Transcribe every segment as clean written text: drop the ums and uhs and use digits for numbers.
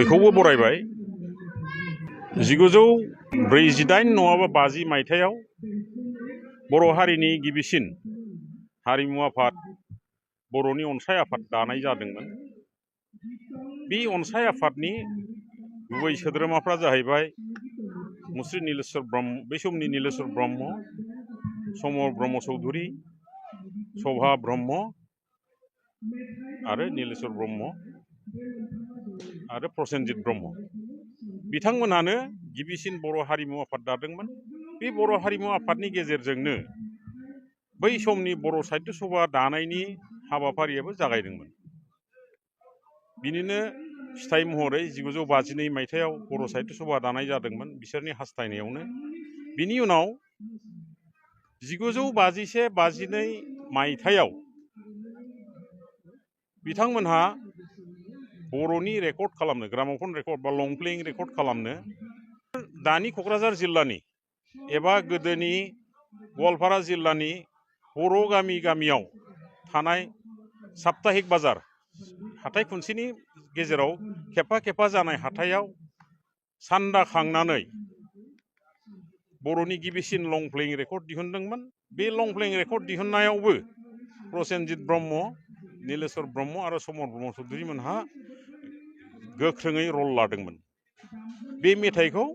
बेखौबो बरायबाय 1948 नङाबा 50 मायथाइयाव बर' हारिनि गिबिसिन हारिमु आफाद बर'नि अनसाय आफाद दानाय जादोंमोन। बे अनसाय आफादनि गुबै सोद्रोमाफ्रा जाहैबाय मुस्रि नीलेश्वर ब्रह्म, बै समनि नीलेश्वर ब्रह्म, समर ब्रह्म चौधुरी, सभा ब्रह्म आरो नीलेश्वर ब्रह्म आरो प्रसेनजित ब्रह्म। बिथांमोनानो गिबिसिन बर' हारिमु आफाद दादोंमोन। बे बर' हारिमु आफादनि गेजेरजोंनो बै समनि बर' साहित्य सभा दानायनि हाबाफारियाबो जागायदोंमोन। बिनिनो फिथाइ महरै 1952 मायथाइयाव बर' साहित्य सभा दानाय जादोंमोन बिसोरनि हास्थायनायावनो। बिनि उनाव 1951-52 मायथाइयाव बिथांमोनहा बर'नि रेकर्ड खालामनो, ग्राम'फन रेकर्ड बा लं प्लेइं रेकर्ड खालामनो दानि क'क्राझार जिल्लानि एबा गोदोनि गवालपारा जिल्लानि बर' गामि गामियाव थानाय साप्ताहिक बाजार हाथाइ खुनसेनि गेजेराव खेबफा खेबफा जानाय हाथायाव सान्दा खांनानै बर'नि गिबिसिन लं प्लेइं रेकर्ड दिहुनदोंमोन। बे लं प्लेइं रेकर्ड दिहुननायावबो प्रसेनजित ब्रह्म, नीलेश्वर ब्रह्म आरो समर ब्रह्म चौधुरी मोनहा गोख्रोङै रल लादोंमोन। बे मेथाइखौ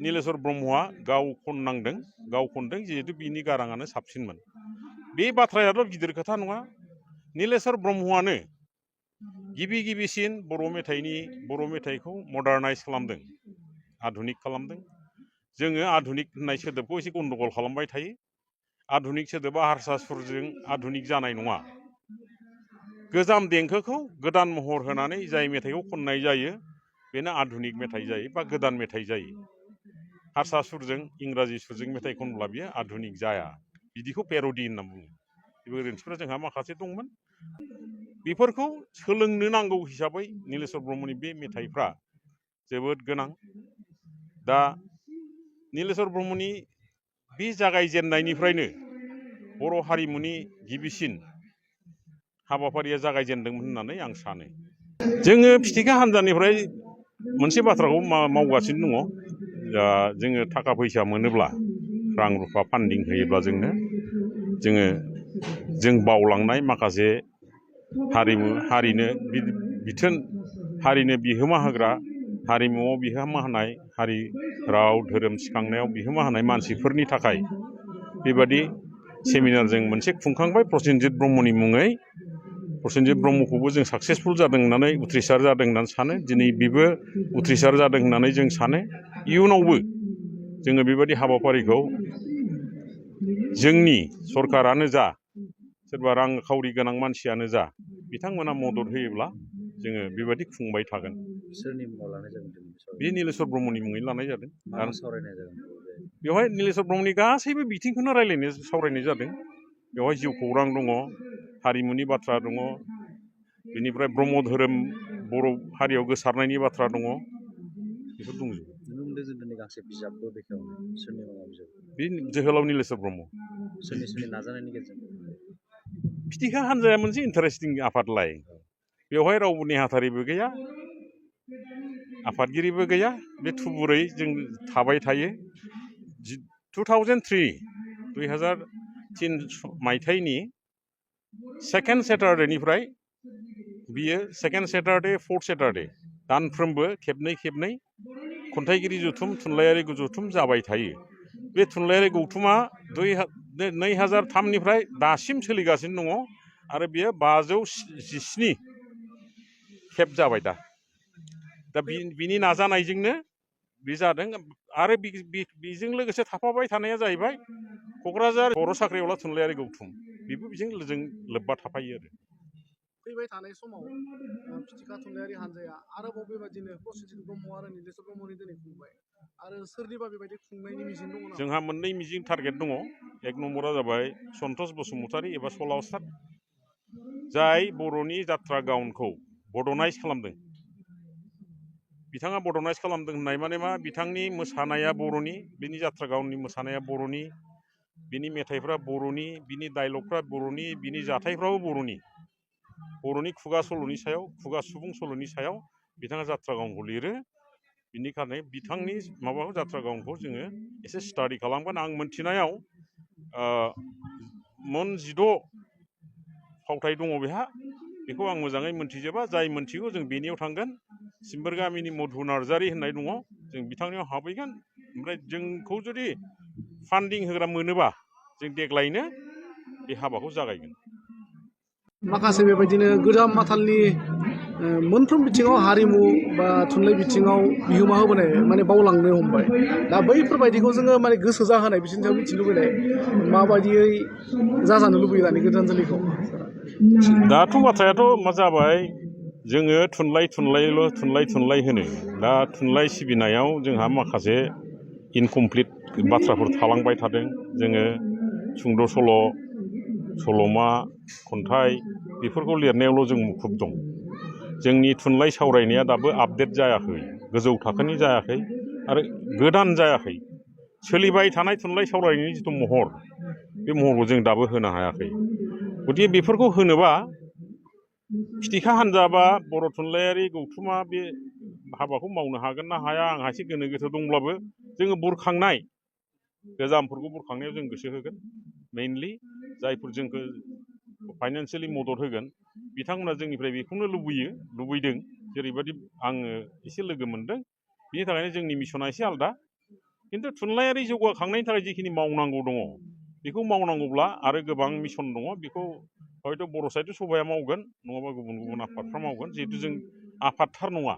नीलेश्वर ब्रह्मआ गाव खननांदों, गाव खनदों, जिहेतु बिनि गाराङानो साबसिनमोन। बे बाथ्रायाथ' गिदिर खोथा नङा। नीलेश्वर ब्रह्मआनो गिबिसिन बर' मेथाइखौ मडार्नाइज खालामदों, आधुनिक खालामदों। जोङो आधुनिक होननाय सोदोबखौ एसे गन्डगल खालामबाय थायो। आधुनिक सोदोबा हारसा सुरजों आधुनिक जानाय नङा। गोजाम देंखोखौ गोदान महर होनानै जाय मेथाइखौ खननाय जायो बेनो आधुनिक मेथाइ जायो बा गोदान मेथाइ जायो। हारसा सुरजों इंराजि सुरजों मेथाइ खनब्ला बियो आधुनिक जाया। बिदिखौ पेर'डि होनना बुङो। बे गोरोन्थिफ्रा जोंहा माखासे दंमोन। बेफोरखौ सोलोंनो नांगौ हिसाबै नीलेश्वर ब्रह्मनि बे मेथाइफ्रा जोबोद गोनां। दा नीलेश्वर ब्रह्मनि बे जागायजेननायनिफ्रायनो बर' हारिमुनि गिबिसिन हाबाफारिया जागायजेनदोंमोन होननानै आं सानो। जोङो फिथिखा हान्जानिफ्राय मोनसे बाथ्राखौ मावगासिनो दङ। जोङो थाखा फैसा मोनोब्ला, रां रुफा फान्डिं होयोब्ला जों बावलांनाय माखासे हारिनो बिहोमा होग्रा, हारिमुआव बिहोमा होनाय, हारि राव धोरोम सिखांनायाव बिहोमा होनाय मानसिफोरनि थाखाय बेबादि सेमिनार जों मोनसे खुंखांबाय प्रसेनजित ब्रह्मनि मुङै। प्रसेनजित ब्रह्मखौबो जों साक्सेसफुल जादों होननानै, उथ्रिसार जादों होननानै सानो। दिनै बेबो उथ्रिसार जादों होननानै जों सानो। इयुनावबो जोङो बेबायदि हाबाफारिखौ जोंनि सरकारानो जा, सोरबा रांखावरि गोनां मानसियानो जा, बिथांमोना मदद होयोब्ला जोङो बेबायदि खुंबाय थागोन। सोरनि मुङाव लानाय जागोन? बे नीलेश्वर ब्रह्मनि मुङै लानाय जादों। मा सावरायनाय जागोन? बेवहाय नीलेश्वर ब्रह्मनि गासैबो बिथिंखौनो सावरायनाय जादों। बेवहाय जिउ खौरां दङ, हारिमुनि बाथ्रा दङ, बेनिफ्राय ब्रह्म धोरोम बर' हारियाव गोसारनायनि बाथ्रा दङ। बेफोर दंजोबो। नुनो मोनदों जों दिनै गांसे बिजाबबो बेखेवनो। सोरनि मुङाव बिजाब? बे जोहोलाव नीलेश्वर ब्रह्म। सोरनि नाजानायनि गेजेरजों? फिथिखा हान्जाया मोनसे इन्टारेस्टिं आफादलाय। बेवहाय रावबो नेहाथारिबो गैया, आफादगिरिबो गैया। बे थुबुरै जों थाबाय थायो। 2003 मायथाइनि सेकेन्ड सेटारडेनिफ्राय बियो सेकेन्ड सेटारडे, फर्थ सेटारडे दानफ्रोमबो खेबनै खन्थाइगिरि जथुम, थुनलाइयारि जथुम जाबाय थायो। बे थुनलाइयारि गौथुमा 2003निफ्राय दासिम सोलिगासिनो दङ आरो बेयो 517 खेब जाबाय दा बिनि नाजानायजोंनो बे जादों। आरो बेजों लोगोसे थाफाबाय थानाया जाहैबाय क'क्राझार बर' साख्रिआवला थुनलाइयारि गौथुम। बेबो बेजों लोब्बा थाफायो आरो। फैबाय थानाय समाव फिथिखा थुनलाइयारि हान्जाया आरोबाव बेबायदिनो प्रसेनजित ब्रह्म आरो नीलेश्वर ब्रह्मनि दिनै खुंबाय आरो सोरनिबा बेबायदि खुंनायनि मिजिं दङ नामा? जोंहा मोननै मिजिं टारगेट दङ। एक नम्बरा जाबाय सन्तस बसुमतारी एबा सला उस्ताद, जाय बर'नि जात्रा गाउनखौ बड'नाइज खालामदों। बिथाङा बड'नाइज खालामदों होननाय माने मा? बिथांनि मोसानाया बर'नि, बिनि जात्रा गाउननि मोसानाया बर'नि, बिनि मेथाइफ्रा बर'नि, बिनि डायलगफ्रा बर'नि, बिनि जाथायफ्राबो बर'नि खुगा सल'नि सायाव, खुगा सुबुं सल'नि सायाव बिथाङा जात्रा गावनखौ लिरो बिनिखायनो बिथांनि माबाखौ जात्रा गावनखौ जोङो एसे स्टाडि खालामगोन आं मोनथिनायाव मोन 16 फावथाय दङ बेहा बेखौ आं मोजाङै मोनथिजोबा जाय मोनथिगौ जों बेनियाव थांगोन सिम्बोर गामिनि मधु नार्जारि होननाय दङ जों बिथांनियाव हाबहैगोन ओमफ्राय जोंखौ जुदि फान्डिं होग्रा मोनोबा जों देग्लायनो बे हाबाखौ जागायगोन माखासे बेबायदिनो गोजाम माथालनि मोनफ्रोम बिथिङाव हारिमु बा थुनलाइ बिथिङाव बिहोमा होबोनाय माने बावलांनो हमबाय दा बैफोरबायदिखौ जोङो माने गोसो जाहोनाय बिसोरनि सायाव मिथिनो लुबैनाय माबायदियै जाजानो लुबैयो दानि गोदान जोलैखौ दाथ' बाथ्रायाथ' मा जाबाय जोङो थुनलाइ होनो दा थुनलाइ सिबिनायाव जोंहा माखासे इनकमप्लिट बाथ्राफोर थालांबाय थादों जोङो सुंद' सल' सल'मा खन्थाइ बेफोरखौ लिरनायावल' जों मुखुब दं जोंनि थुनलाइ सावरायनाया दाबो आपडेट जायाखै गोजौ थाखोनि जायाखै आरो गोदान जायाखै सोलिबाय थानाय थुनलाइ सावरायनायनि जिथु महर बे महरखौ जों दाबो होनो हायाखै गतिके बेफोरखौ होनोबा फिथिखा हान्जा बा बर' थुनलाइयारि गौथुमा बे हाबाखौ मावनो हागोन ना हाया आंहा एसे गोनो गोथो दंब्लाबो जोङो बुरखांनाय गोजामफोरखौ बुरखांनायाव जों गोसो होगोन मेइनलि जायफोर जोंखौ फाइनान्सियेलि मदद होगोन बिथांमोना जोंनिफ्राय बेखौनो लुबैदों जेरैबायदि आङो एसे लोगो मोनदों बिनि थाखायनो जोंनि मिसना एसे आलादा खिन्थु थुनलाइयारि जौगाखांनायनि थाखाय जिखिनि मावनांगौ दङ बेखौ मावनांगौब्ला आरो गोबां मिसन दङ बेखौ हयथ' बर' साहित्य सभाया मावगोन नङाबा गुबुन गुबुन आफादफ्रा मावगोन जिहेतु जों आफादथार नङा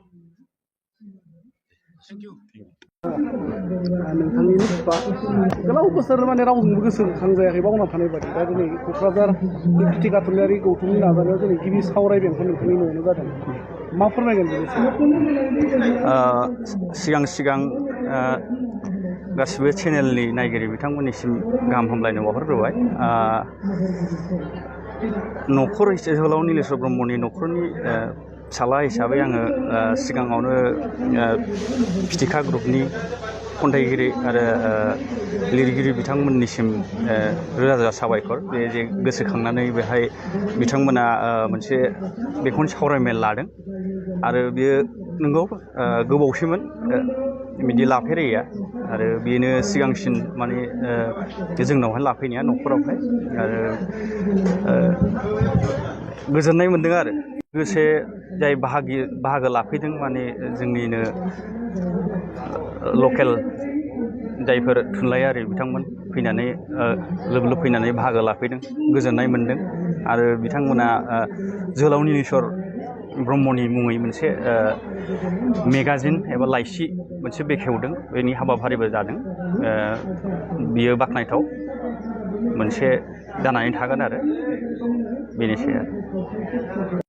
नोंथांनि बिफा गोलाव बोसोर माने रावजोंबो गोसोखांजायाखै बावना थानाय बायदि दा दिनै क'क्राझार फिथिखा थुनलाइयारि गौथुमनि नाजानायाव दिनै गिबि सावरायमेलखौ नोंथांनि न'आवनो जादों मा फोरमायगोन बेनि सिगां गासिबो चेनेलनि नायगिरि बिथांमोननिसिम गाहाम हामलायनाय बावहरग्रोबाय न'खर जोहोलाव नीलेश्वर ब्रह्मनि न'खरनि फिसाला हिसाबै आङो सिगाङावनो फिथिखा ग्रुपनि खन्थाइगिरि आरो लिरगिरि बिथांमोननिसिम रोजा रोजा साबायखर बे जे गोसोखांनानै बेहाय बिथांमोना मोनसे बेखौनो सावरायमेल लादों आरो बेयो नंगौ गोबावसैमोन बिदि लाफेरैया आरो बेनो सिगांसिन माने जोंनावहाय लाफैनाया न'खरावहाय आरो गोजोननाय मोनदों आरो लोगोसे जाय बाहागो लाफैदों माने जोंनिनो लकेल जायफोर थुनलाइयारि बिथांमोन फैनानै लोब लोब फैनानै बाहागो लाफैदों गोजोननाय मोनदों आरो बिथांमोना जोहोलाव नीलेश्वर ब्रह्मनि मुङै मोनसे मेगाजिन एबा लाइसि मोनसे बेखेवदों बेनि हाबाफारिबो जादों बियो बाख्नायथाव मोनसे जानानै थागोन आरो बेनोसै आरो